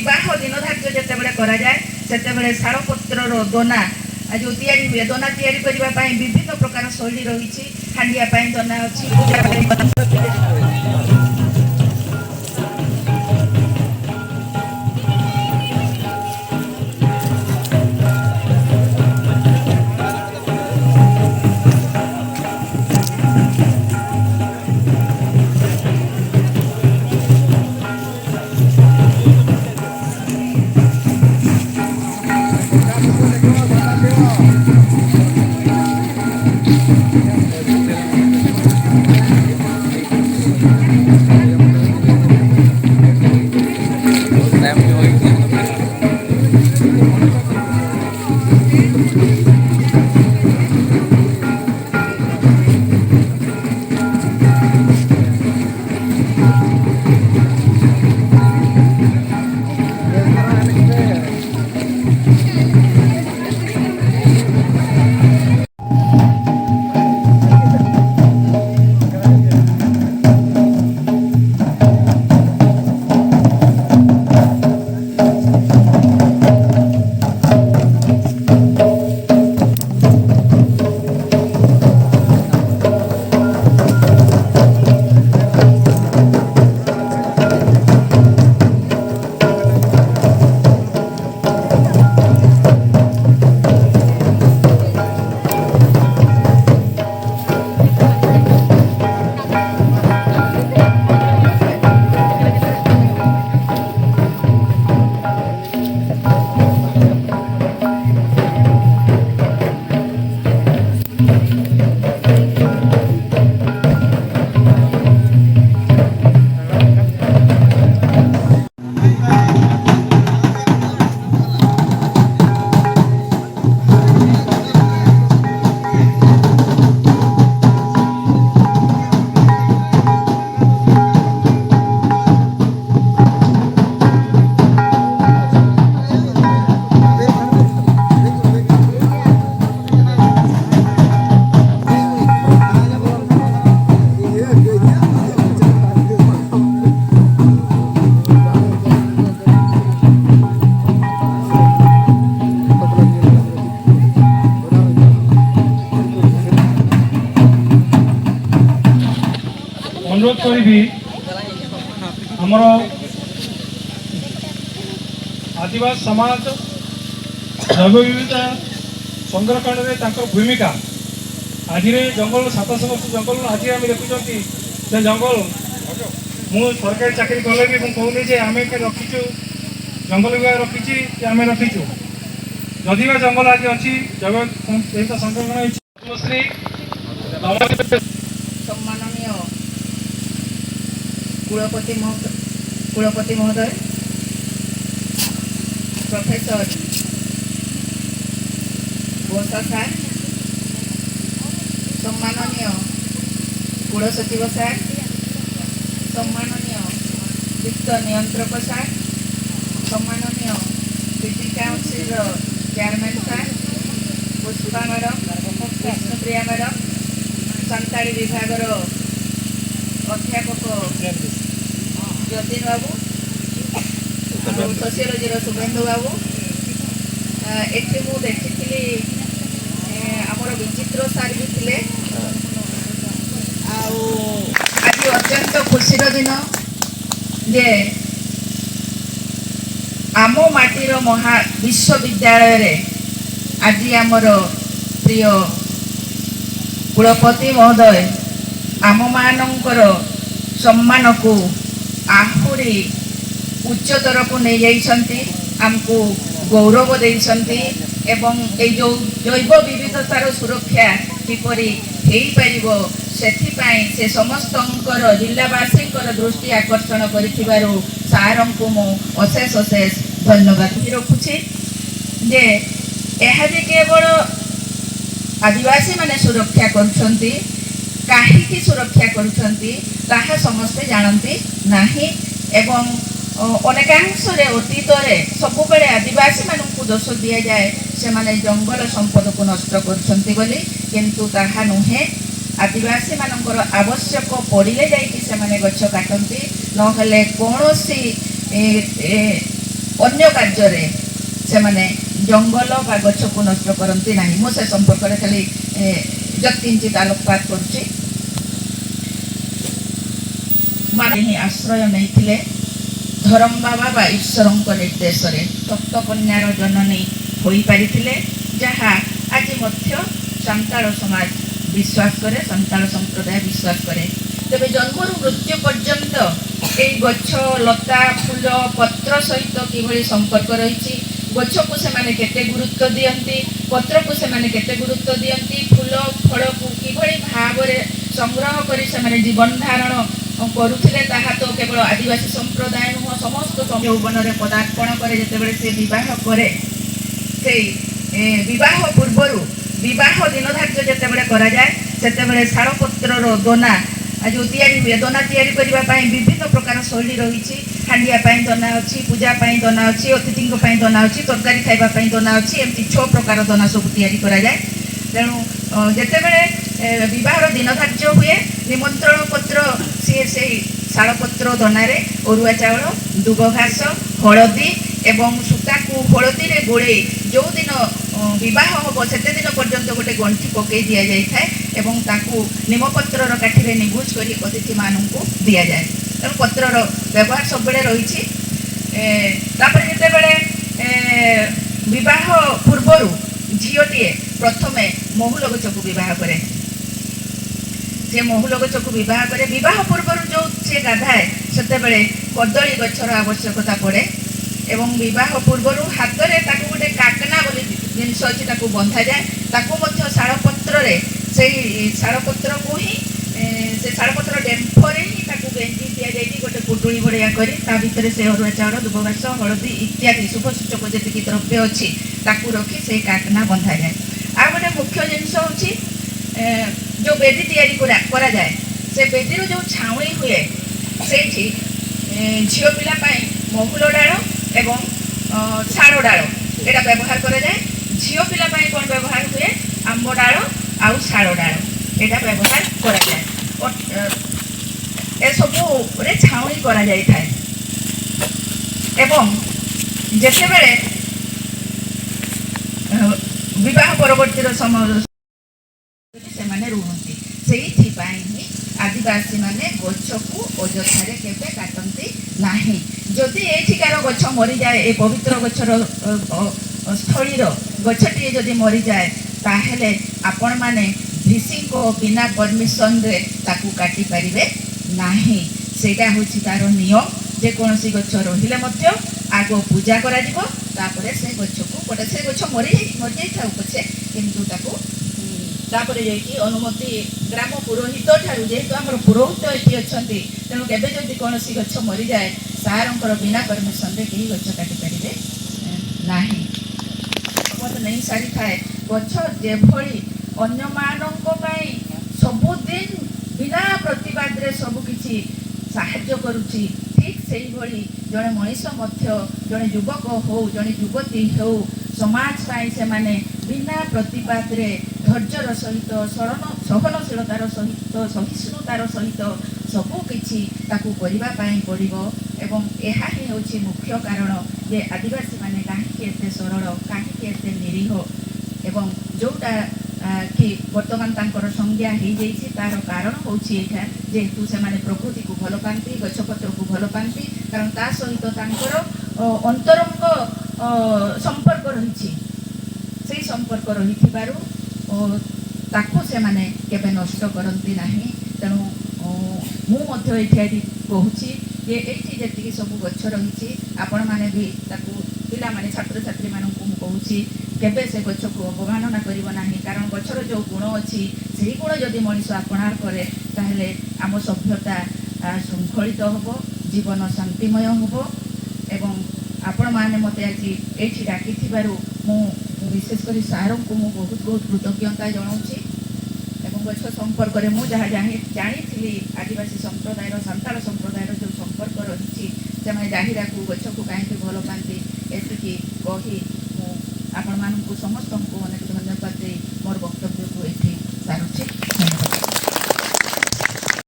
ବିବାହ ଦିନ ଧାର୍ଯ୍ୟ ଯେତେବେଳେ କରାଯାଏ, ସେତେବେଳେ ଶାଳପତ୍ରର ଦୋନା ଯେଉଁ ତିଆରି ହୁଏ। ଦୋନା ତିଆରି କରିବା ପାଇଁ ବିଭିନ୍ନ ପ୍ରକାର ଶୈଳୀ ରହିଛି। ହାଣ୍ଡିଆ ପାଇଁ ଦୋନା ଅଛି, ପୂଜା ପାଇଁ। ଅନୁରୋଧ କରିବି, ଆମର ଆଦିବାସୀ ସମାଜ ଜୈବ ବିବିଧତା ସଂରକ୍ଷଣରେ ତାଙ୍କର ଭୂମିକା। ଆଜିରେ ଜଙ୍ଗଲ, 700 ବର୍ଷ ଜଙ୍ଗଲ ଆଜି ଆମେ ଦେଖୁଛନ୍ତି ସେ ଜଙ୍ଗଲ। ମୁଁ ସରକାରୀ ଚାକିରି କଲେ ବି ମୁଁ କହୁନି ଯେ ଆମେ ରଖିଛୁ, ଜଙ୍ଗଲ ବିଭାଗ ରଖିଛି କି ଆମେ ରଖିଛୁ। ଯଦି ବା ଜଙ୍ଗଲ ଆଜି ଅଛି, ଜୈବ ବିବିଧତା ସଂରକ୍ଷଣ ହେଇଛି। ପଦ୍ମଶ୍ରୀ। ସମ୍ମାନନୀୟ କୁଳପତି ମହୋଦୟ, ପ୍ରଫେସର ବୋସା ସାର୍, ସମ୍ମାନନୀୟ କୁଳସଚିବ ସାର୍, ସମ୍ମାନନୀୟ ବିତ୍ତ ନିୟନ୍ତ୍ରକ ସାର୍, ସମ୍ମାନନୀୟ PG council chairman sir, Pushpa madam, Bishnupriya madam, Santali ବିଭାଗର ଅଧ୍ୟାପକ ଯତୀନ ବାବୁ ଆଉ ସୋସିଓଲୋଜିର ଶୁଭେନ୍ଦୁ ବାବୁ। ଏଠି ମୁଁ ଦେଖିଥିଲି ଆମର ବିଚିତ୍ର ସାର୍ ବି ଥିଲେ। ଆଉ ଆଜି ଅତ୍ୟନ୍ତ ଖୁସିର ଦିନ ଯେ ଆମ ମାଟିର ମହା ବିଶ୍ୱବିଦ୍ୟାଳୟରେ ଆଜି ଆମର ପ୍ରିୟ କୁଳପତି ମହୋଦୟ ଆମମାନଙ୍କର ସମ୍ମାନକୁ ଆହୁରି ଉଚ୍ଚତରକୁ ନେଇଯାଇଛନ୍ତି, ଆମକୁ ଗୌରବ ଦେଇଛନ୍ତି ଏବଂ ଏଇ ଯେଉଁ ଜୈବ ବିବିଧତାର ସୁରକ୍ଷା କିପରି ହେଇପାରିବ, ସେଥିପାଇଁ ସେ ସମସ୍ତଙ୍କର, ଜିଲ୍ଲାବାସୀଙ୍କର ଦୃଷ୍ଟି ଆକର୍ଷଣ କରିଥିବାରୁ ସାରଙ୍କୁ ମୁଁ ଅଶେଷ ଅଶେଷ ଧନ୍ୟବାଦ ରଖୁଛି ଯେ ଏହା ଯେ କେବଳ ଆଦିବାସୀମାନେ ସୁରକ୍ଷା କରୁଛନ୍ତି, କାହିଁକି ସୁରକ୍ଷା କରୁଛନ୍ତି ତାହା ସମସ୍ତେ ଜାଣନ୍ତି ନାହିଁ ଏବଂ ଅନେକାଂଶରେ ଅତୀତରେ ସବୁବେଳେ ଆଦିବାସୀମାନଙ୍କୁ ଦୋଷ ଦିଆଯାଏ, ସେମାନେ ଜଙ୍ଗଲ ସମ୍ପଦକୁ ନଷ୍ଟ କରୁଛନ୍ତି ବୋଲି। କିନ୍ତୁ ତାହା ନୁହେଁ। ଆଦିବାସୀମାନଙ୍କର ଆବଶ୍ୟକ ପଡ଼ିଲେ ଯାଇକି ସେମାନେ ଗଛ କାଟନ୍ତି, ନହେଲେ କୌଣସି ଅନ୍ୟ କାର୍ଯ୍ୟରେ ସେମାନେ ଜଙ୍ଗଲ ବା ଗଛକୁ ନଷ୍ଟ କରନ୍ତି ନାହିଁ। ମୁଁ ସେ ସମ୍ପର୍କରେ ଖାଲି ଯତ୍କିଞ୍ଚିତ ଆଲୋକପାତ କରୁଛି। ମାନେ ହିଁ ଆଶ୍ରୟ ନେଇଥିଲେ ଧରମ ବାବା ବା ଈଶ୍ୱରଙ୍କ ନିର୍ଦ୍ଦେଶରେ ସପ୍ତକନ୍ୟାର ଜନନୀ ହୋଇପାରିଥିଲେ, ଯାହା ଆଜି ମଧ୍ୟ ସାନ୍ତାଳ ସମାଜ ବିଶ୍ୱାସ କରେ, ସାନ୍ତାଳ ସମ୍ପ୍ରଦାୟ ବିଶ୍ୱାସ କରେ। ତେବେ ଜନ୍ମରୁ ମୃତ୍ୟୁ ପର୍ଯ୍ୟନ୍ତ ଏଇ ଗଛ ଲତା ଫୁଲ ପତ୍ର ସହିତ କିଭଳି ସମ୍ପର୍କ ରହିଛି, ଗଛକୁ ସେମାନେ କେତେ ଗୁରୁତ୍ୱ ଦିଅନ୍ତି, ପତ୍ରକୁ ସେମାନେ କେତେ ଗୁରୁତ୍ୱ ଦିଅନ୍ତି, ଫୁଲ ଫଳକୁ କିଭଳି ଭାବରେ ସଂଗ୍ରହ କରି ସେମାନେ ଜୀବନ ଧାରଣ କରୁଥିଲେ, ତାହା ତ କେବଳ ଆଦିବାସୀ ସମ୍ପ୍ରଦାୟ ନୁହଁ, ସମସ୍ତ ଯୌବନରେ ପଦାର୍ପଣ କରେ। ଯେତେବେଳେ ସେ ବିବାହ କରେ, ସେଇ ବିବାହ ପୂର୍ବରୁ ବିବାହ ଦିନ ଧାର୍ଯ୍ୟ ଯେତେବେଳେ କରାଯାଏ, ସେତେବେଳେ ଶାଳପତ୍ରର ଦୋନା ଯେଉଁ ତିଆରି ହୁଏ। ଦୋନା ତିଆରି କରିବା ପାଇଁ ବିଭିନ୍ନ ପ୍ରକାର ଶୈଳୀ ରହିଛି। ହାଣ୍ଡିଆ ପାଇଁ ଦନା ଅଛି, ପୂଜା ପାଇଁ ଦନା ଅଛି, ଅତିଥିଙ୍କ ପାଇଁ ଦନା ଅଛି, ତରକାରୀ ଖାଇବା ପାଇଁ ଦନା ଅଛି। ଏମିତି 6 ପ୍ରକାର ଦନା ସବୁ ତିଆରି କରାଯାଏ। ତେଣୁ ଯେତେବେଳେ ବିବାହର ଦିନ ଧାର୍ଯ୍ୟ ହୁଏ, ନିମନ୍ତ୍ରଣ ପତ୍ର ସିଏ ସେଇ ଶାଳପତ୍ର ଦନାରେ ଅରୁଆ ଚାଉଳ, ଦୁବ ଘାସ, ହଳଦୀ ଏବଂ ସୂତାକୁ ହଳଦୀରେ ଗୋଳେଇ ଯେଉଁଦିନ ବିବାହ ହେବ ସେତେ ଦିନ ପର୍ଯ୍ୟନ୍ତ ଗୋଟେ ଗଣ୍ଠି ପକେଇ ଦିଆଯାଇଥାଏ ଏବଂ ତାକୁ ନିମପତ୍ରର କାଠିରେ ନିବୁଜ କରି ଅତିଥିମାନଙ୍କୁ ଦିଆଯାଏ। ତେଣୁ ପତ୍ରର ବ୍ୟବହାର ସବୁବେଳେ ରହିଛି। ତାପରେ ଯେତେବେଳେ ବିବାହ ପୂର୍ବରୁ ଝିଅଟିଏ ପ୍ରଥମେ ମହୁଲ ଗଛକୁ ବିବାହ କରେ, ସେ ମହୁଲ ଗଛକୁ ବିବାହ କରେ। ବିବାହ ପୂର୍ବରୁ ଯେଉଁ ସେ ଗାଧାଏ, ସେତେବେଳେ କଦଳୀ ଗଛର ଆବଶ୍ୟକତା ପଡ଼େ ଏବଂ ବିବାହ ପୂର୍ବରୁ ହାତରେ ତାକୁ ଗୋଟେ କାକନା ବୋଲି ଜିନିଷ ଅଛି, ତାକୁ ବନ୍ଧାଯାଏ। ତାକୁ ମଧ୍ୟ ଶାଳପତ୍ରରେ, ସେଇ ଶାଳପତ୍ରକୁ ହିଁ, ସେ ଶାଳପତ୍ର ଡେମ୍ଫରେ ହିଁ ତାକୁ ଗେଞ୍ଜି ଦିଆଯାଇକି ଗୋଟେ ପୁଟୁଳି ଭଳିଆ କରି ତା ଭିତରେ ସେ ଅରୁଆ ଚାଉଳ, ଦୁବ ଘାସ, ହଳଦୀ ଇତ୍ୟାଦି ଶୁଭ ସୂଚକ ଯେତିକି ଦ୍ରବ୍ୟ ଅଛି ତାକୁ ରଖି ସେଇ କାକନା ବନ୍ଧାଯାଏ। ଆଉ ଗୋଟେ ମୁଖ୍ୟ ଜିନିଷ ହେଉଛି, ଯେଉଁ ବେଦୀ ତିଆରି କରାଯାଏ, ସେ ବେଦୀରୁ ଯେଉଁ ଛାଉଣି ହୁଏ, ସେଇଠି ଝିଅ ପିଲା ପାଇଁ ମହୁଲ ଡାଳ ଏବଂ ଶାଳ ଡାଳ ଏଇଟା ବ୍ୟବହାର କରାଯାଏ। ଝିଅ ପିଲା ପାଇଁ କ'ଣ ବ୍ୟବହାର ହୁଏ? ଆମ୍ବ ଡାଳ ଆଉ ଶାଳ ଡାଳ ଏଇଟା ବ୍ୟବହାର କରାଯାଏ। ଏସବୁରେ ଛାଉଣି କରାଯାଇଥାଏ ଏବଂ ଯେତେବେଳେ ବିବାହ ପରବର୍ତ୍ତୀର ସମୟ ସେମାନେ ରୁହନ୍ତି। ସେଇଥିପାଇଁ ହିଁ ଆଦିବାସୀମାନେ ଗଛକୁ ଅଯଥାରେ କେବେ କାଟନ୍ତି ନାହିଁ। ଯଦି ଏଇଠିକାର ଗଛ ମରିଯାଏ, ଏ ପବିତ୍ର ଗଛର ସ୍ଥଳୀର ଗଛଟିଏ ଯଦି ମରିଯାଏ, ତାହେଲେ ଆପଣମାନେ ଭିସିଙ୍କ ବିନା ପରମିସନରେ ତାକୁ କାଟି ପାରିବେ ନାହିଁ। ସେଇଟା ହେଉଛି ତାର ନିୟମ। ଯେକୌଣସି ଗଛ ରହିଲେ ମଧ୍ୟ ଆଗ ପୂଜା କରାଯିବ, ତାପରେ ସେ ଗଛକୁ ଗୋଟେ ସେ ଗଛ ମରିଯାଇଥାଉ ପଛେ, କିନ୍ତୁ ତାକୁ ତାପରେ ଯାଇକି ଅନୁମତି ଗ୍ରାମ ପୁରୋହିତ ଠାରୁ। ଯେହେତୁ ଆମର ପୁରୋହିତ ଏଠି ଅଛନ୍ତି, ତେଣୁ କେବେ ଯଦି କୌଣସି ଗଛ ମରିଯାଏ, ସାରଙ୍କର ବିନା ପରମିସନରେ କେହି ଗଛ କାଟିପାରିବେ ନାହିଁ। ଶପଥ ନେଇ ସାରିଥାଏ। ଗଛ ଯେଭଳି ଅନ୍ୟମାନଙ୍କ ପାଇଁ ସବୁଦିନ ବିନା ପ୍ରତିବାଦରେ ସବୁ କିଛି ସାହାଯ୍ୟ କରୁଛି, ଠିକ୍ ସେଇଭଳି ଜଣେ ମଣିଷ ମଧ୍ୟ, ଜଣେ ଯୁବକ ହଉ, ଜଣେ ଯୁବତୀ ହେଉ, ସମାଜ ପାଇଁ ସେମାନେ ବିନା ପ୍ରତିବାଦରେ ଧୈର୍ଯ୍ୟର ସହିତ, ସହନଶୀଳତାର ସହିତ, ସହିଷ୍ଣୁତାର ସହିତ ସବୁ କିଛି ତାକୁ କରିବା ପାଇଁ ପଡ଼ିବ। ଏବଂ ଏହା ହିଁ ହେଉଛି ମୁଖ୍ୟ କାରଣ ଯେ ଆଦିବାସୀମାନେ କାହିଁକି ଏତେ ସରଳ, କାହିଁକି ଏତେ ନିରୀହ ଏବଂ ଯେଉଁଟା କି ବର୍ତ୍ତମାନ ତାଙ୍କର ସଂଜ୍ଞା ହେଇଯାଇଛି, ତାର କାରଣ ହେଉଛି ଏଇଟା, ଯେହେତୁ ସେମାନେ ପ୍ରକୃତିକୁ ଭଲ ପାଆନ୍ତି, ଗଛପତ୍ରକୁ ଭଲ ପାଆନ୍ତି, କାରଣ ତା ସହିତ ତାଙ୍କର ଅନ୍ତରଙ୍ଗ ସମ୍ପର୍କ ରହିଛି। ସେଇ ସମ୍ପର୍କ ରହିଥିବାରୁ ତାକୁ ସେମାନେ କେବେ ନଷ୍ଟ କରନ୍ତି ନାହିଁ। ତେଣୁ ମୁଁ ମଧ୍ୟ ଏଇଠି ଆଜି କହୁଛି ଯେ ଏଇଠି ଯେତିକି ସବୁ ଗଛ ରହିଛି, ଆପଣମାନେ ବି ତାକୁ, ପିଲାମାନେ, ଛାତ୍ରଛାତ୍ରୀମାନଙ୍କୁ ମୁଁ କହୁଛି, କେବେ ସେ ଗଛକୁ ଅବମାନନା କରିବ ନାହିଁ। କାରଣ ଗଛର ଯେଉଁ ଗୁଣ ଅଛି, ସେହି ଗୁଣ ଯଦି ମଣିଷ ଆପଣାର କରେ, ତାହେଲେ ଆମ ସଭ୍ୟତା ଶୃଙ୍ଖଳିତ ହେବ, ଜୀବନ ଶାନ୍ତିମୟ ହେବ। ଏବଂ ଆପଣମାନେ ମୋତେ ଆଜି ଏଇଠି ଡାକିଥିବାରୁ ମୁଁ ବିଶେଷ କରି ସାରଙ୍କୁ ମୁଁ ବହୁତ ବହୁତ କୃତଜ୍ଞତା ଜଣାଉଛି। ଏବଂ ଗଛ ସମ୍ପର୍କରେ ମୁଁ ଯାହା ଜାଣିଥିଲି, ଆଦିବାସୀ ସମ୍ପ୍ରଦାୟର, ସାନ୍ତାଳ ସମ୍ପ୍ରଦାୟର ଯେଉଁ ସମ୍ପର୍କ ରହିଛି, ସେମାନେ ଜାହିରାକୁ, ଗଛକୁ କାହିଁକି ଭଲ ପାଆନ୍ତି, ଏତିକି କହି ମୁଁ ଆପଣମାନଙ୍କୁ ସମସ୍ତଙ୍କୁ ଅନେକ ଧନ୍ୟବାଦ ଦେଇ ମୋର ବକ୍ତବ୍ୟକୁ ଏଠି ସାରୁଛି। ଧନ୍ୟବାଦ।